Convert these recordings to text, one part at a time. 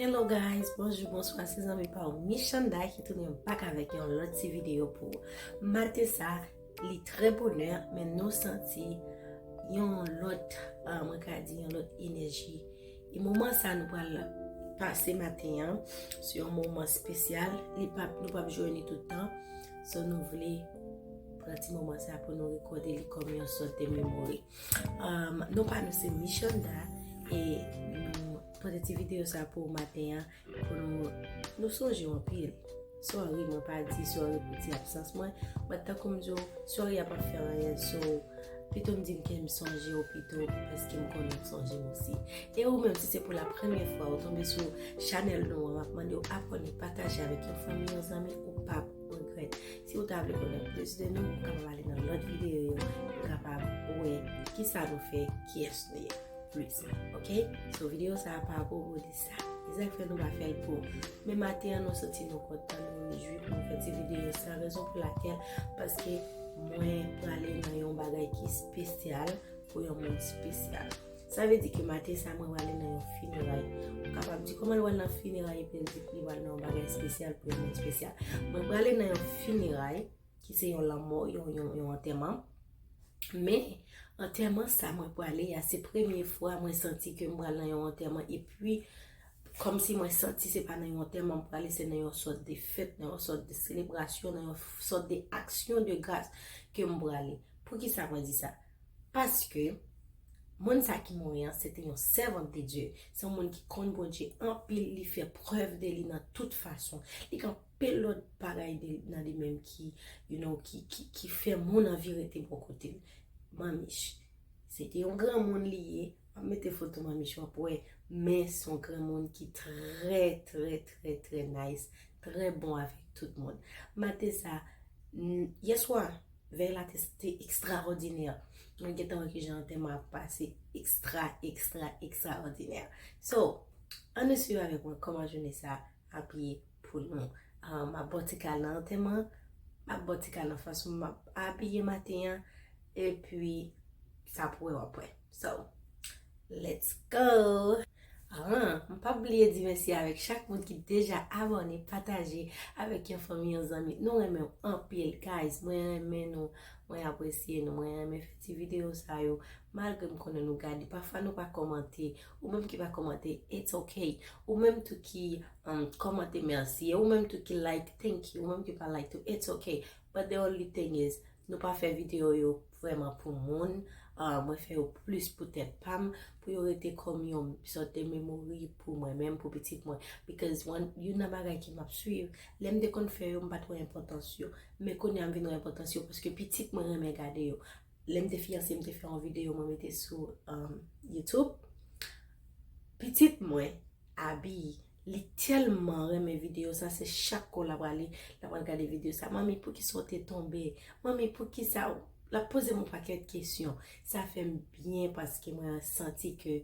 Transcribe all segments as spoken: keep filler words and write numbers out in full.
Hello guys, bonjou, bonswa, se zanmi pa w Michanda ki tounen back avèk yon lòt ti videyo pou ou. Maten sa, li trè bonè, men nou santi yon lòt, ah, mwen ka di yon lòt enèji. E moman sa nou pral pase maten an, se yon moman espesyal, li p ap, nou p ap jwenn li tout tan. So nou vle pran ti moman sa pou nou rekòde li kòm yon sòt de memori. Um, non pa nou se Michanda, e nou pote ti videyo sa pou maten an, pou nou, nou sonje w anpil. Sorry, mwen pa di sorry pou ti absans mwen, but tankou m di w, sorry a p ap fè anyen, so pito m di m ke m sonje w pito, paske m konnen w sonje m osi. E ou menm, si se pou la premyè fwa ou tonbe sou chanèl nou an, m ap mande w abòne, pataje avèk yon fanmi, yon zanmi, ou p ap regrèt. Si ou ta vle konnen plis de nou, ou kapab ale nan lòt videyo yo, ou kapab wè kisa nou fè, kiyès nou ye plis. Ok? So, videyo sa a pa apwopo de sa. E sa k fè nou pa fè l pou. Men maten an, nou santi nou kontan, nou rejwi pou nou fè ti videyo sa. Rezon pou lakèl, paske mwen prale nan yon bagay ki espesyal pou yon moun espesyal. Sa vle di ke maten sa, mwen prale nan yon fineray. Ou kapab di, kòman l pral nan fineray epi l di li pral nan yon bagay espesyal pou yon moun espesyal? Mwen prale nan yon fineray, ki se yon lanmò, yon, yon, yon antèman. Men, antèman sa mwen prale a, se premye fwa mwen santi ke m pral nan yon antèman, epi kòmsi mwen santi se pa nan yon antèman m prale, se nan yon sòt de fèt, nan yon sòt de selebrasyon, nan yon sòt de aksyon de gras ke m prale. Poukisa mwen di sa? Paske moun sa ki mouri an, se te yon sèvant de Dye. Se yon moun ki konn Bondye anpil, li fè prèv de li nan tout fason. Li gen anpil lòt bagay de, nan li menm ki, you know, ki, ki, ki fè moun anvi rete bò kote l. Manmich. Se te yon granmoun li ye. M ap mete foto Manmich, w ap wè. Men se yon granmoun ki trè, trè, trè, trè nice. Trè bon avèk tout moun. Maten sa, n-, yèswa, vèy la te, te ekstraòdinè. Mwen gentan wè kijan antèman ap pase. Ekstra, ekstra, ekstraòdinè. So, ann nou swiv avèk mwen kòman jounen sa ap ye pou nou. Ah, m ap ba w ti kal nan antèman, m ap ba w ti kal nan fason m ap abiye maten an, epi sa pou wè w ap wè. So, let's go! Ah, m p ap bliye di mèsi avèk chak moun ki deja abòne, pataje avèk yon fanmi, yon zanmi. Nou renmen w anpil, guys. Mwen renmen nou, mwen apresye nou, mwen renmen fè ti videyo sa yo. Malgre m konnen nou gade, pafwa nou pa kòmante. Ou menm ki pa kòmante, it's ok. Ou menm tou ki, um, kòmante, mèsi. E ou menm tou ki like, thank you. Ou menm ki pa like tou, it's ok. But the only thing is, nou pa fè videyo yo vrèman pou moun. Ah, mwen fè yo plis pou tèt pa m, pou yo rete kòm yon sòt de memori pou mwen menm, pou pitit mwen. Because one, youn nan bagay ke m ap swiv, lè m te konn fè yo, m pa t wè enpòtans yo. Men kounye a m vin wè enpòtans yo, paske pitit mwen renmen gade yo. Lè m te fiyanse, m te fè yon videyo mwen mete sou, um, YouTube. Pitit mwen, Abi, li tèlman renmen videyo sa, se chak kou l ap ale, l ap al gade videyo sa. Manmi, poukisa w te tonbe? Manmi, poukisa w, l ap poze m yon pakèt kesyon. Sa fè m byen paske mwen santi ke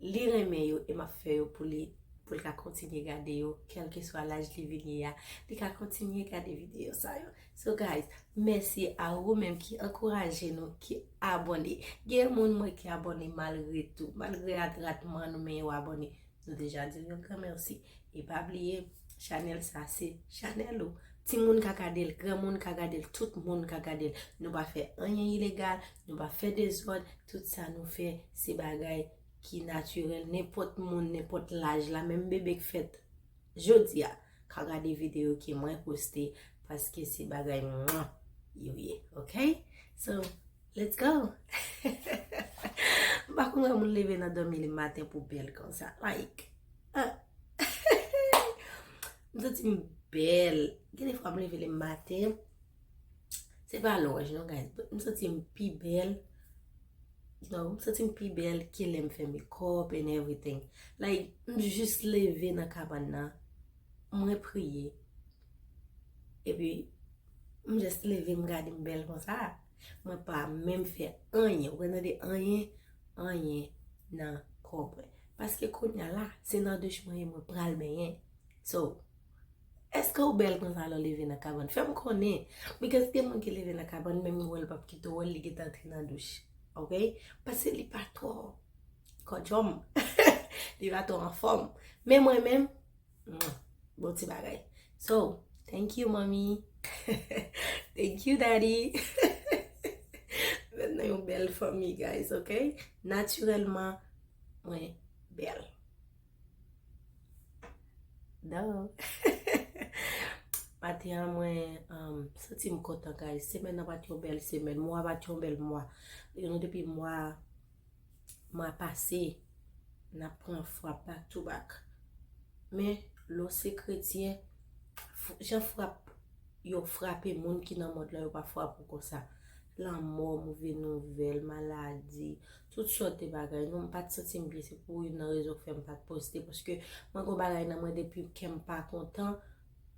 li renmen yo e m ap fè yo pou li, pou l ka kontinye gade yo, kèlkeswa laj li vin ye a, li ka kontinye gade videyo sa yo. So guys, mèsi a ou menm ki ankouraje nou, ki abòne. Gen moun mwen ki abòne malgre tou, malgre ak ratman nou, men yo abòne. Nou deja di l yon gran mèsi. E pa bliye, chanèl sa se chanèl ou. Timoun ka gade l, granmoun ka gade l, tout moun ka gade l. Nou pa fè anyen ilegal, nou pa fè dezòd, tout sa nou fè se bagay ki natirèl. Nenpòt moun, nenpòt laj la, menm bebe k fèt jodi a ka gade videyo ke mwen poste, paske se bagay mwen yo ye, ok? So, let's go! M pa konn wè moun leve nan dòmi le maten pou bèl konsa. Like, ah. M santi m bèl. Gen de fwa m leve le maten, se pa lwanj non, guys, but m santi m pi bèl. You know, m santi m pi bèl ke lè m fè makeup and everything. Like, m jis leve nan kabann nan, mwen priye. Epi, m jis leve, m gade m bèl konsa. Mwen pa menm fè anyen. Ou konn tande anyen, anyen nan kò mwen. Paske kounye a la, se nan douch mwen ye, mwen pral benyen. So, èske w bèl konsa lè w leve nan kabann? Fè m konnen. Because gen moun ki leve nan kabann, menm ou wè l p ap kite w wè l, li gentan antre nan douch. Ok? Paske li pa twò kòdjòm. Li pa twò anfòm. Men mwen menm, Mwah. Bon ti bagay. So, thank you, mommy. Thank you, daddy. Mwen nan yon bèl fanmi, guys, ok? Natirèlman, mwen bèl. Duh. Maten an, mwen, um, santi m kontan, guys. Semèn nan pa t yon bèl semèn. Mwa pa t yon bèl mwa. You know, depi mwa, mwa pase, n ap pran frap back to back. Men, lè w se kretyen, f-, jan frap yo frape moun ki nan mond lan, yo pa frape w konsa. Lanmò, move nouvèl, maladi, tout sòt de bagay. Non, m pa t santi m byen, se pou youn nan rezon k fè m pa t poste, paske mwen gon bagay nan mwen depi kè m pa kontan,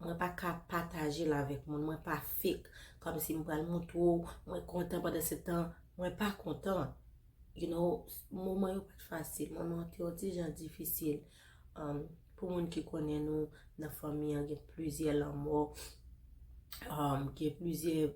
mwen pa ka pataje l avèk moun, mwen pa fake, kòmsi m pral montre w, mwen kontan pandan se tan, mwen pa kontan. You know, moman yo pa t fasil, moman yo te yon ti jan difisil. Um, pou moun ki konnen nou, nan fanmi an gen plizyè lanmò, um, gen plizyè,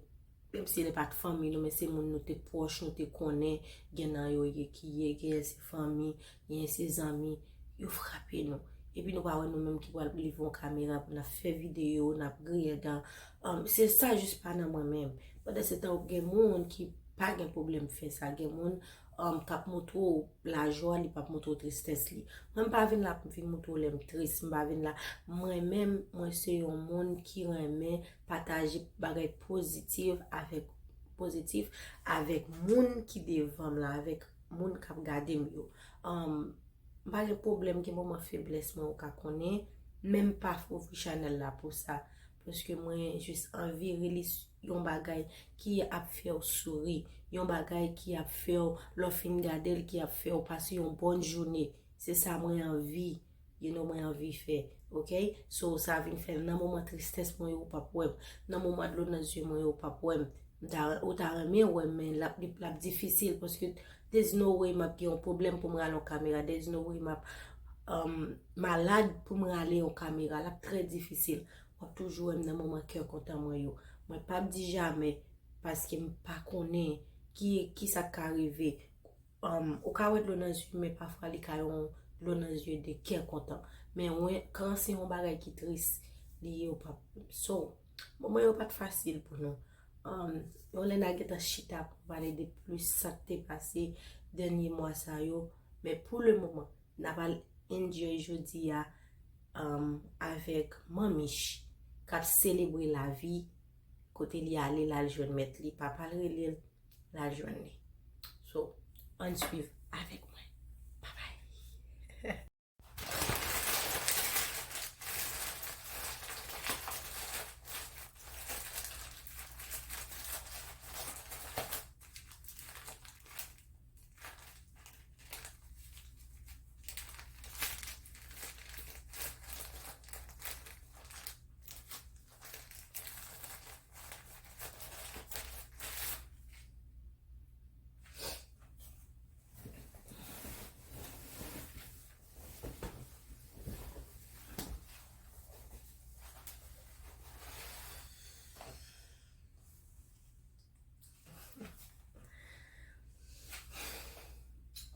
menm si se pa t fanmi nou, men se moun nou te pwòch, nou te konnen, gen nan yo ye ki ye, gen se fanmi, gen se zanmi, yo frape nou. Epi nou pa wè nou menm ki pral leve yon kamera pou n ap fè videyo, n ap griyen dan. Um, se sa jis pa nan mwen menm. Pandan se tan, gen moun ki pa gen pwoblèm fè sa. Gen moun, um, k ap montre w lajwa, li p ap montre w tristès li. Mwen, m pa vin la pou m vin montre w lè m tris. M pa vin la. Mwen menm, mwen se yon moun ki renmen pataje bagay pozitif avèk, pozitif avèk moun ki devan m la, avèk moun k ap gade m yo. Um, m pa gen pwoblèm, gen moman feblès mwen ou ka konnen, men m pa ouvri chanèl la pou sa. Paske mwen jis anvi release yon bagay ki ap fè w souri, yon bagay ki ap fè w, lè w fin gade l, ki ap fè w pase yon bòn jounen. Se sa mwen anvi, you know, mwen anvi fè, ok? So, sa vin fè nan moman tristès mwen yo, ou p ap wè m. Nan moman dlo nan zye mwen yo, ou p ap wè m. M ta, ou ta renmen wè m, men l ap, l ap difisil, paske there's no way m ap gen yon pwoblèm pou m rale yon kamera, there's no way m ap, um, malad pou m rale yon kamera, l ap trè difisil. W ap toujou wè m nan moman kè kontan mwen yo. Mwen p ap di jamè, paske m pa konnen ki, ki sa k ka rive. Um, ou ka wè dlo nan zye m, men pafwa li ka yon dlo nan zye de kè kontan. Men wen, kan se yon bagay ki tris, li yo p ap. So, moman yo pa t fasil pou nou. Um, yon lè n a gentan chita pou pale de plis sa k te pase dènye mwa sa yo. Men pou le moman, n ap al enjoy jodi a, um, avèk Manmich k ap selebre lavi, kote li ale, l al jwenn mèt li, papa l rele l, l al jwenn li. So, ann swiv avèk mwen. Bye bye.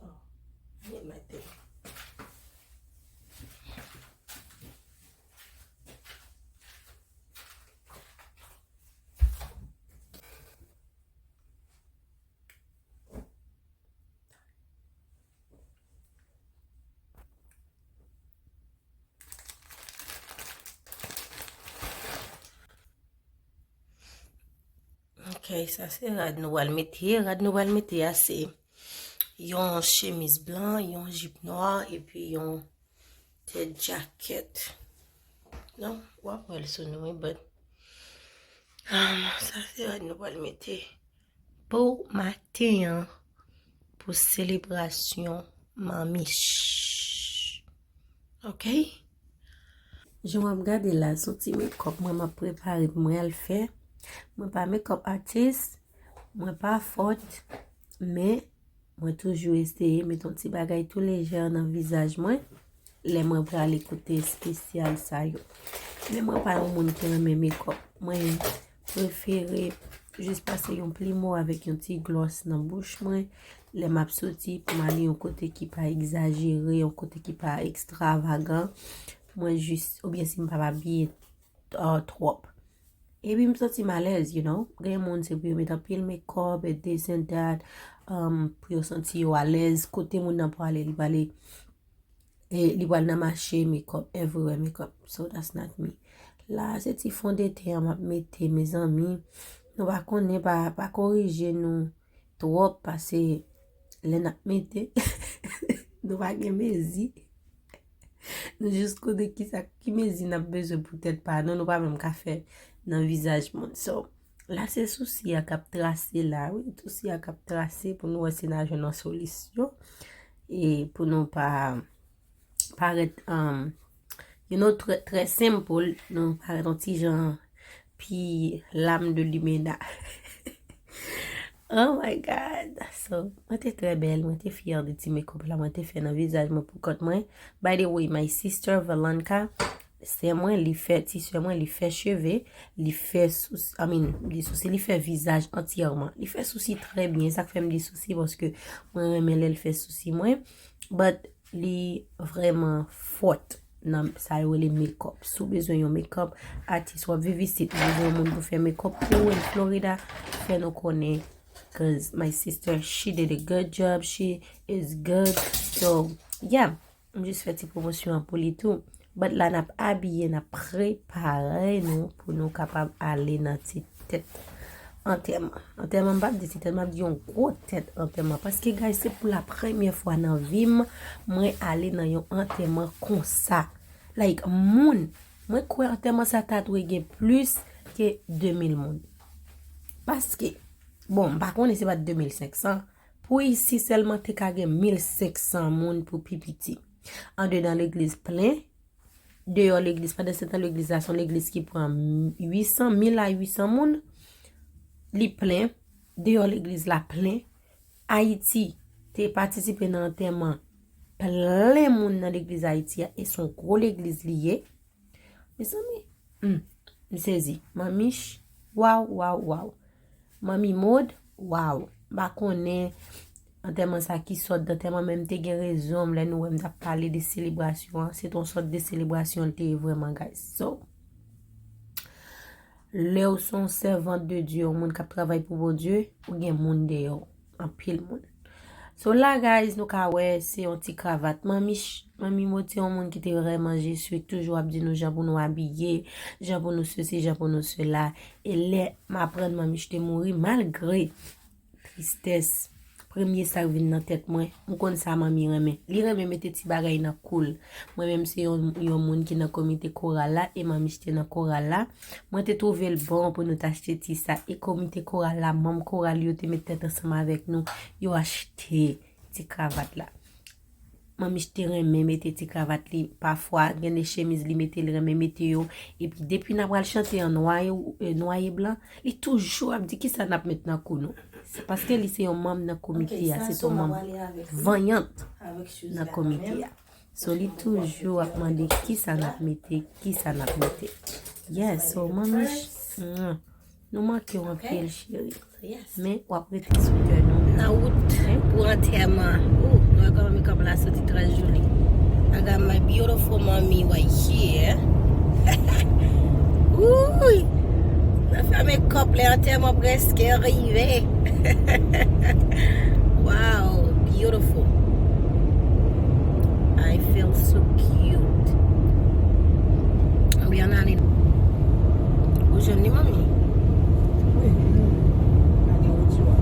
Oh, I hit my thing. Ok, sa se rad nou pral mete. Rad nou pral mete a se yon chemiz blan, yon jip nwa, epi yon tèt jakèt. Non, w ap wè l sou nou, wi, but, um, sa se rad nou pral mete pou maten an, pou selebrasyon Manmich. Ok? Jan w ap gade la, se yon ti makeup mwen m ap prepare pou mwen al fè. Mwen pa makeup artist, mwen pa fòt, men mwen toujou eseye mete yon ti bagay tou lejè nan vizaj mwen lè mwen prale kote espesyal sa yo. Men mwen pa yon moun ki renmen makeup. Mwen prefere jis pase yon plimo avèk yon ti gloss nan bouch mwen lè m ap soti pou m ale yon kote ki pa egzajere, yon kote ki pa ekstravagan. mwen jis, oubyen si m pa abiye uh, twòp. Epi m santi m alèz, you know. Gen moun se pou yo met anpil makeup e this and that, um, pou yo santi yo alèz. Kote moun nan prale, li prale, e, li pral nan mache makeup, everywhere makeup. So that's not me. La, se ti fondeten an m ap mete, mezanmi. Nou pa konnen, pa, pa korije nou twòp, pase lè n ap mete, nou pa gen mezi. Nou jis konnen kisa, ki mezi n ap bezwen pou tèt pa nou, nou pa menm ka fè nan vizaj moun. So, la se sousi a k ap trase la, wi, sousi a k ap trase pou nou wè si n a jwenn yon solisyon. E pou nou pa parèt, um, you know, trè, trè senpl, nou parèt yon ti jan pi lam de limena. Oh my God. So, mwen te trè bèl, mwen te fyè de ti makeup la, mwen te fè nan vizaj mwen pou kont mwen. By the way, my sister Valanka, sè mwen, li fè, ti sè mwen, li fè cheve, li fè sousi, I mean, li sousi, li fè vizaj antyèman. Li fè sousi trè byen, sa k fè m di sousi, paske mwen renmen lè l fè sousi mwen. But li vrèman fòt nan sa yo rele makeup. Si w bezwen yon makeup artist, w ap viv isit, ou bezwen yon moun pou fè makeup pou ou in Florida, fè nou konnen. Cause my sister, she did a good job, she is good. So, yeah, m jis fè ti pwomosyon an pou li tou. But la n ap abiye, n ap prepare nou pou nou kapab ale nan ti tèt antèman. Antèman, m p ap di ti tèt, m ap di yon gwo tèt antèman. Paske, guys, se pou la premyè fwa nan vi m, mwen ale nan yon antèman konsa. Like, moun, mwen kwè antèman sa ta dwe gen plis ke de mil moun. Paske, bon, m pa konnen se pa de mil senk san. Pou isi sèlman te ka gen mil senk san moun pou pi piti. Andedan legliz plen, deyò legliz, pandan se tan legliz la se yon legliz ki pran uit san, mil a uit san moun, li plen, deyò legliz la plen. Ayiti te patisipe nan antèman plen moun nan legliz Ayiti a, e se yon gwo legliz li ye. Mezanmi, hmm, m sezi. Manmich, waw, waw, waw. Manmi Maud, waw. M pa konnen antèman sa ki sòt nan antèman, men m te gen rezon m lè nou wè m t ap pale de selebrasyon an. Se t yon sòt de selebrasyon l te ye vrèman, guys. So, lè w se yon sèvant de Dye, yon moun k ap travay pou Bondye, ou gen moun dèyè w. Anpil moun. So la, guys, nou ka wè se yon ti kravat. Manmi, ch- Manmi Maud se yon moun ki te vrèman je suis, toujou ap di nou jan pou nou abiye, jan pou nou sesi, jan pou nou sela. E lè m aprann Manmi Ch te mouri, malgre tristès, premye sa k vin nan tèt mwen, m konn sa Manmi renmen. Li renmen mete ti bagay nan kou l. Mwen menm se yon, yon moun ki nan komite koral la, e Manmi Ch te nan koral la. Mwen te twouve l bon pou nou t achte ti sa. E komite koral la, manm koral yo te met tèt ansanm avèk nou. Yo achte ti kravat la. Manmi Ch te renmen mete ti kravat li. Pafwa, gen de chemiz li mete, li renmen mete yo. Epi depi n a pral chante an nwa e, e, nwa e blan, li toujou ap di, "Kisa n ap met nan kou nou?" Se paske li se yon manm nan komite a, se yon manm vanyant nan komite a. So, li toujou ap mande kisa n ap mete, kisa n ap mete. Yes, so, Manmi Ch, mwa, nou manke w anpil, cheri. Men, w ap rete sou kè nou. Nan wout pou antèman. Ooh, nou wè kòman makeup la soti trè joli. I got my beautiful mommy right here. Ooh, nan fè makeup, lè antèman prèske rive. Wow, beautiful. I feel so cute. Ann ale. Ou jwenn li, Manmi? Wi, wi. Gade odyo a.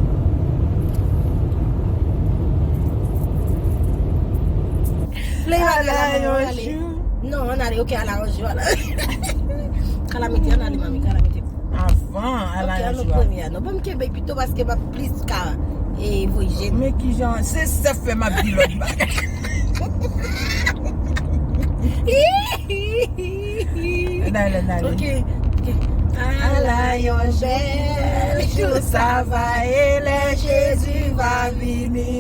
Play bagay la, Manmi, ann ale. Non, ann ale, ok, ala yon jou, ala. Kalamite, ann ale, Manmi, kalamite. Avan, ala yon jou. Ok, ann nou premye a. Non, ban m kenbe pito paske m ap plis ka, e, voye je m. Men kijan, se sa fè m ap di lòt bagay. Ann ale, ann ale. Ok, ok. Ala yon bèl jou sa va ye lè Jezi va vini.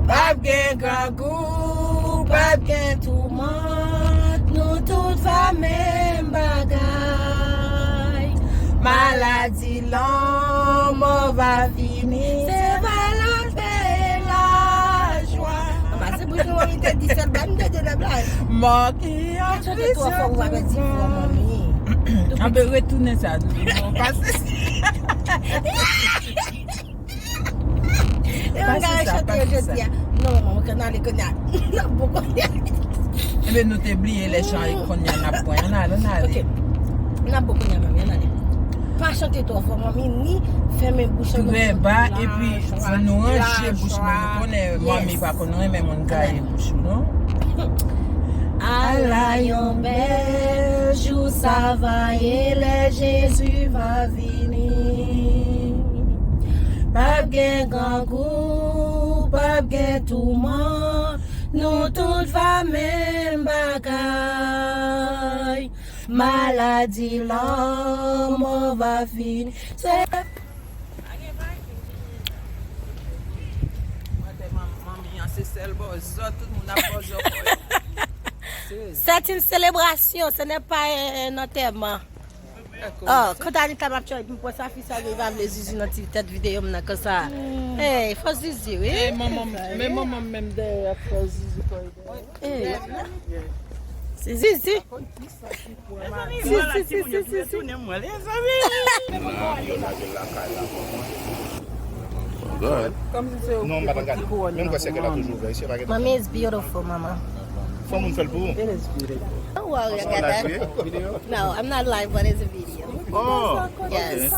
P ap gen grangou, p ap gen toumant, nou tout va menm bagay. Maladi, lanmò va fini, se va lapè e lajwa. Anba se bouch nou, wi, te di sèl, ban m tande nan bla. Mò ki an prizon. Anbe retounen sa. Non, pa se E yon gade chante yo jodi a. Non, manman, mwen konn ale kounye a. N ap bon kounye a. Ebe, nou te bliye lè chan e kounye a n ap pran. Ann ale, ann ale. Ok. N ap bon kounye a, manmi, ann ale. Pa chante twò fò, manmi, ni fèmen bouch an nou. Trè ba, epi fò nou ranje bouch nou. Nou konnen manmi pa konn renmen moun gaye bouch ou, non? Ala yon bèl jou sa va ye lè Jezi va vini. P ap gen grangou, p ap gen touman, nou tout va menm bagay. Maladi, lanmò va fini. Se Manmi an se sèl bòzò, tout moun ap bòzò kò yo. C'est une célébration, ce n'est pas un enterrement. Oh, quand Anita m'a tué, pour ça, fils, ça va les usines dans tête vidéo, maintenant, comme ça. Hey, faut Zizi, oui. Hey, maman, men manman menm dèyè ap fè Zizi kò yo. Hey. C'est Zizi. Si, si, si, si, si, si. Mommy is beautiful, mama. Fò moun fè l pou ou. Don't worry, I got that. No, I'm not live, but it's a video. Oh, yes.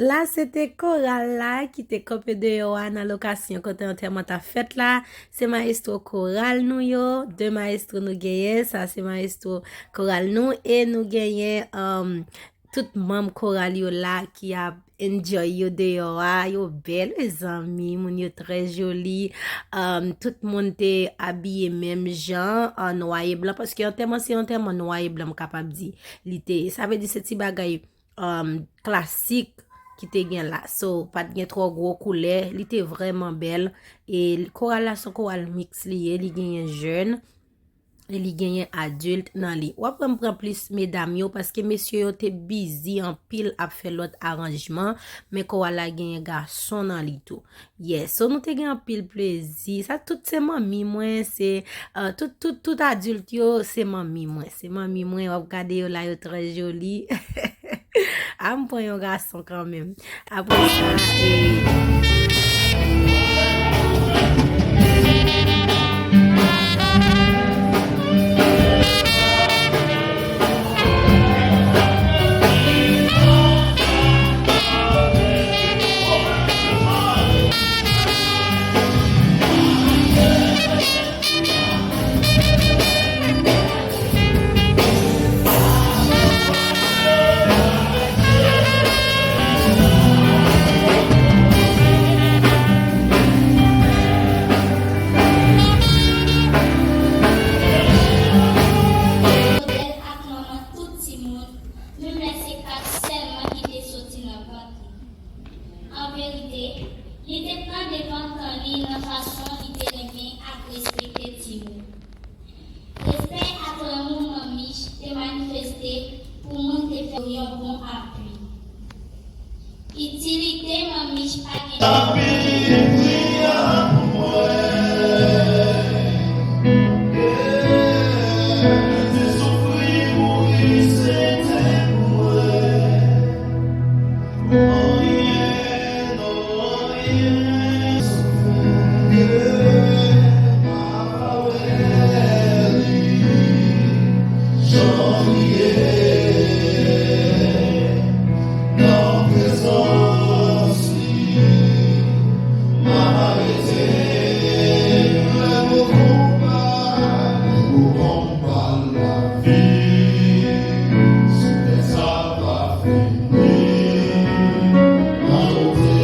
La, se te koral la ki te kanpe deyò a nan lokasyon kote antèman t ap fèt la. Se mayestwo koral nou yo, de mayestwo nou genyen. Sa se mayestwo koral nou e nou genyen, um, tout manm koral yo la ki ap enjoy yo deyò a. Yo bèl, mezanmi, moun yo trè joli. Um, tout moun te abiye menm jan, an nwa e blan, paske antèman se antèman nwa e blan, m kapab di. Li te, sa vle di se ti bagay um, klasik ki te gen la. So, pa t gen twò gwo koulè, li te vrèman bèl. E koral la se yon koral miks li ye, li genyen jèn e li genyen adilt nan li. W ap wè m pran plis medam yo, paske mesye yo te bizi anpil ap fè lòt aranjman, men koral la genyen gason nan li tou. Yes, so nou te gen anpil plezi. Sa tout se manmi mwen, se, euh, tout, tout, tout adilt yo, se manmi mwen. Se manmi mwen, w ap gade yo la, yo trè joli. A, m pran yon gason kanmenm. Apre sa, e, Modèl ak manman tout timoun, menm lè se kat sèlman ki te soti nan vant li. An verite, li te pran devan tan li nan fason li te renmen ak respekte timoun. Respè ak lanmou Manmich te manifeste pou moun te fè yon bon apui. Itilite Manmich pa gen. Tanpri, priye pou mwen. Li te soufri, mouri, se te pou mwen. Anyen, non, anyen. Jan li ye, nan prezans li, m ap rete. Lè mo konba, lè mo konba lavi, si tè sa pa fini, m a rete.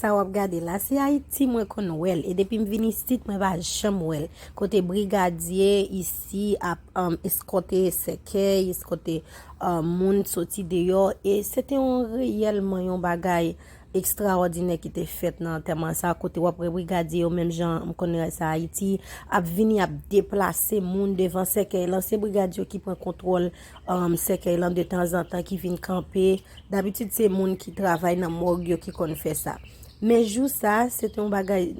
Sa w ap gade la, se Ayiti mwen konn wè l. E depi m vin isit, mwen pa janm wè l. Kote brigadye isi ap um, eskòte sèkèy, eskòte um, moun soti deyò. E se te yon reyèlman yon bagay ekstraòdinè ki te fèt nan antèman sa, kote w ap wè brigadye yo, menm jan m konn wè sa Ayiti, ap vini, ap deplase moun devan sèkèy lan. Se brigadye yo ki pran kontwòl um, sèkèy lan de tanzantan, ki vin kanpe. Dabitid, se moun ki travay nan mòg yo ki konn fè sa. Men jou sa, se te yon bagay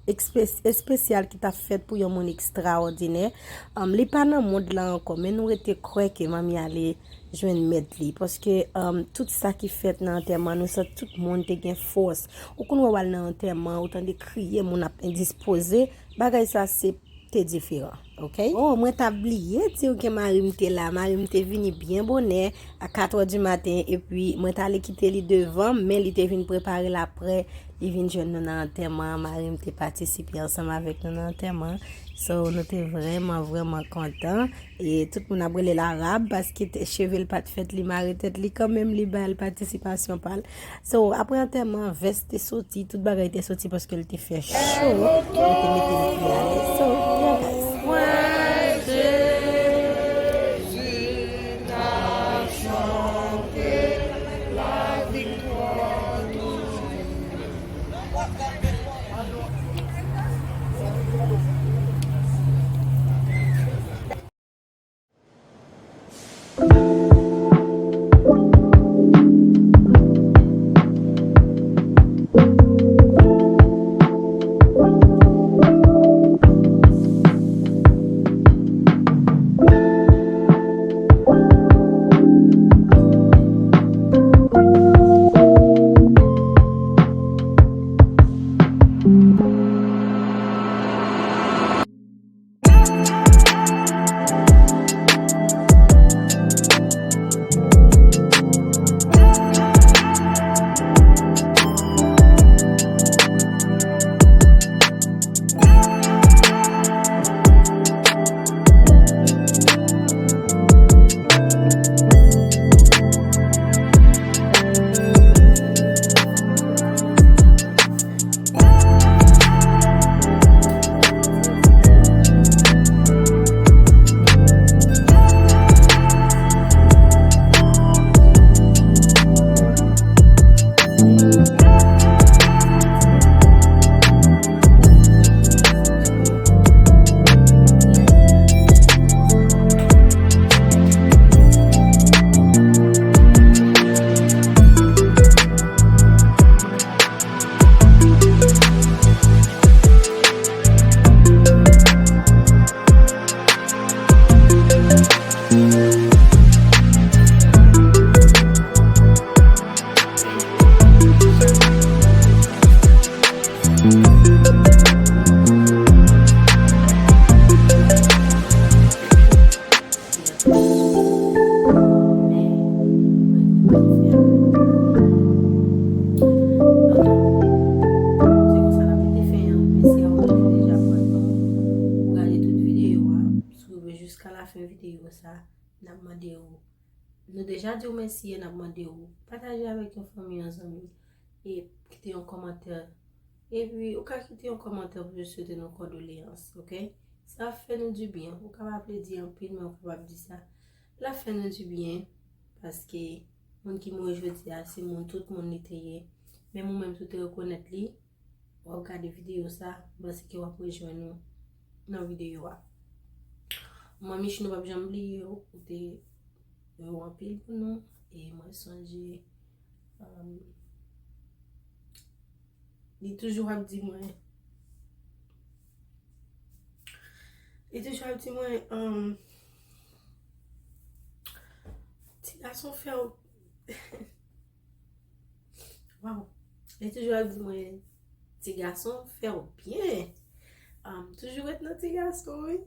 ekspe-, espesyal ki t ap fèt pou yon moun ekstraòdinè. Um, li pa nan mond lan ankò, men nou rete kwè ke manmi ale jwenn mèt li. Paske um, tout sa ki fèt nan antèman, nou santi tout moun te gen fòs. Ou konn wè w al nan antèman, ou tande kriye, moun ap endispoze. Bagay sa se te diferan, ok? Oh, mwen t ap bliye di w ke mari m te la. Mari m te vini byen bonè, a katrè di maten, epi mwen t ale kite li devan m, men li te vin prepare l aprè. Li vin jwenn nou nan antèman an. Mari m te patisipe ansanm avèk nou nan antèman an. So, nou te vrèman, vrèman kontan. E tout moun ap rele l Arab paske te, cheve l pa t fèt, li mare tèt li kanmenm, li ba l patisipasyon pa l. So, apre antèman, vès te soti, tout bagay te soti paske l te fè cho, yo te mete l pi alèz. So, yeah, guys. Se konsa n ap mete fen an. Mèsi a ou ki te deja pran tan pou gade tout videyo a. Si w rive jiska lafen videyo sa, n ap mande w, nou deja di w mèsi e n ap mande w pataje avèk yon fanmi, yon zanmi, e kite yon kòmantè. Epi, ou ka kite yon kòmantè pou jis swete nou kondoleyans, ok? Sa ap fè nou dibyen. Ou kapab pa di anpil, men ou kapab di sa. L ap fè nou dibyen, paske moun ki mouri jodi a, se moun, tout moun li te ye. Menm ou menm tou te rekonèt li, w ap gade videyo sa, m panse ke w ap rejwenn ou nan videyo a. Manmiche, nou p ap janm bliye w, ou te yon anpil pou nou, e mwen sonje, um, li toujou ap di mwen, li toujou ap di mwen, um, ti gason fè w Waw. Li toujou ap di mwen, ti gason fè w byen. Am, toujou ret nan ti gason, wi.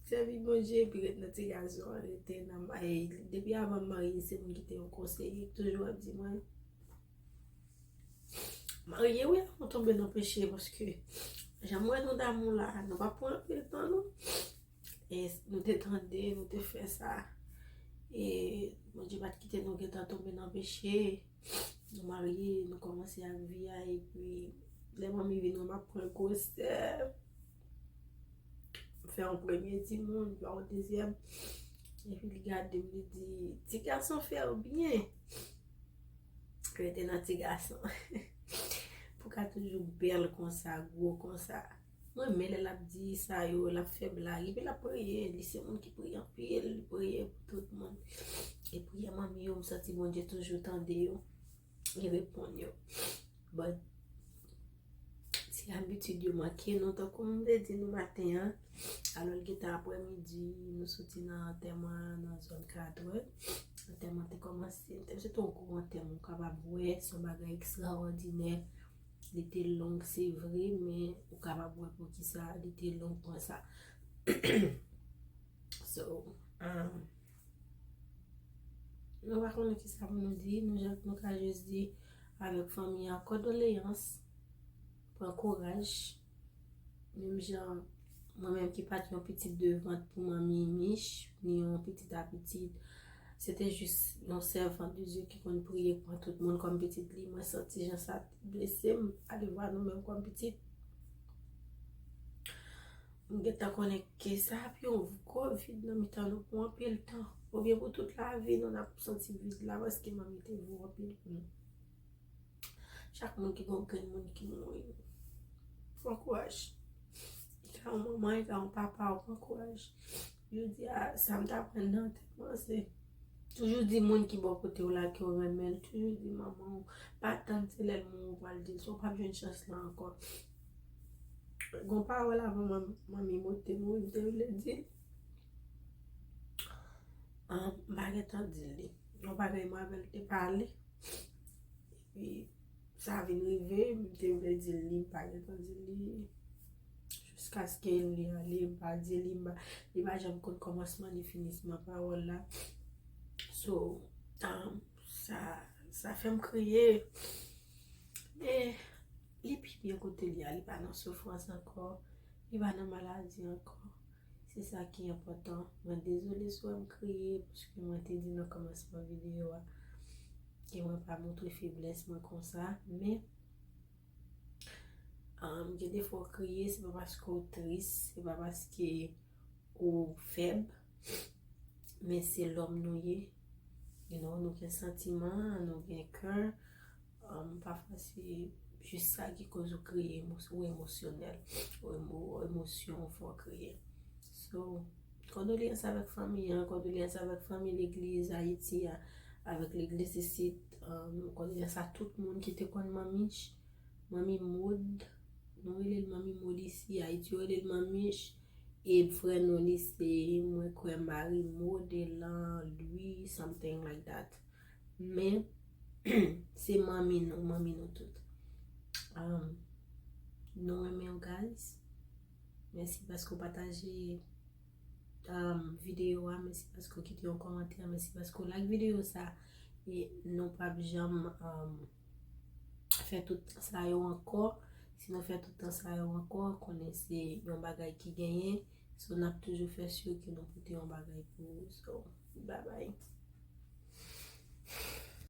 Sèvi Bondye, epi ret nan ti gason an, rete nan, e, depi avan m marye, se moun ki te yon konseye, ki toujou ap di mwen, marye, wi, avan w tonbe nan peche, paske jan m wè nou damou la, nou pa pran anpil tan, non. E nou te tande, nou te fè sa. E Bondye pa t kite nou gentan tonbe nan peche. Nou marye, nou kòmanse ak vi a, epi lè manmi vin wè m ap pran gwosè, m fè yon premye timoun, m fè yon dezyèm, epi li gade m, li di, "Ti gason fè w byen." Rete nan ti gason. Pou ka toujou bèl konsa, gwo konsa. Mwen renmen lè l ap di sa yo, l ap fè blag. Epi l ap priye. Li se moun ki priye anpil, li priye pou tout moun. E priyè manmi yo, m santi Bondye toujou tande yo. Li reponn yo. But, se abitid yo manke nou, tankou m te di nou maten an. Alò, l gentan aprèmidi, nou soti nan antèman an nan zòn katwè. Antèman te kòmanse, antèman se te yon gwo antèman, ou kapab wè, se yon bagay ekstraòdinè. Li te long, se vre, men ou kapab wè poukisa li te long konsa. So, um, nou pa konnen kisa pou nou di, nou, nou ka jis di avèk fanmi an, kondoleyans, pran kouraj. Menm jan mwen menm ki pa t yon pitit de vant pou manmi Mich, ni yon pitit a pitit, se te jis yon sèvant de Dye ki konn priye pran tout moun kòm pitit li. Mwen santi jan sa blese m, alevwa nou menm kòm pitit. M gentan konnen ke sa ap yon gwo vid nan mitan nou pou anpil tan. Oubyen pou tout lavi nou, n ap santi vid la paske manmi te vou anpil pou nou. Chak moun ki gen yon grenn moun ki mouri, pran kouraj. Li ka yon manman, li ka yon papa, ou pran kouraj. Jodi a, sa m t aprann nan antèman, se toujou di moun ki bò kote w la ke w renmen l. Toujou di manman w. Pa tann se lè l mouri w pral di l. Sa w p ap jwenn chans la ankò. Gon pawòl avan manmi Maud te mouri, m te vle di l. Ah, m pa gentan di l li. Yon bagay mwen avè l te pale. Epi, sa vin rive, m te vle di l li, m pa gentan di l li. Jiskaske li ale, m pa di li, m pa, li pa janm konn kòmansman ni finisman pawòl la. So, um, sa, sa fè m kriye. Men, li pi byen kote li a, li pa nan soufrans ankò, li pa nan maladi ankò. Se sa ki enpòtan. Mwen dezole si w wè m kriye, paske mwen te di nan kòmansman videyo a ke mwen pa montre feblès mwen konsa, men, um, gen de fwa w kriye, se pa paske w tris, se pa paske ou fèb, men se lòm nou ye. You know, nou gen santiman, nou gen kè. Um, pafwa se jis sa ki koz ou kriye, emo-, ou emosyonèl, ou emo-, ou emosyon ou fè w kriye. So, kondoleyans avèk fanmi an, kondoleyans avèk fanmi legliz Ayiti a, avèk legliz isit, um, kondoleyans a tout moun ki te konn Manmich, Manmi Maud, nou rele l Manmi Maud isi, Ayiti yo rele l Manmich, e vrè non li se, mwen kwè, Marie Maud Elan Louis, something like that. Men, se manmi nou, manmi nou tout. Um, nou renmen w, guys. Mèsi paske w pataje, um, videyo a, mèsi paske w kite yon kòmantè, mèsi paske w like videyo sa. E nou p ap janm, um, fè tout tan sa yo ankò. Si nou fè tout tan sa yo ankò, konnen se yon bagay ki genyen. So, n ap toujou fè si ke nou pote yon bagay pou ou. So, bye bye.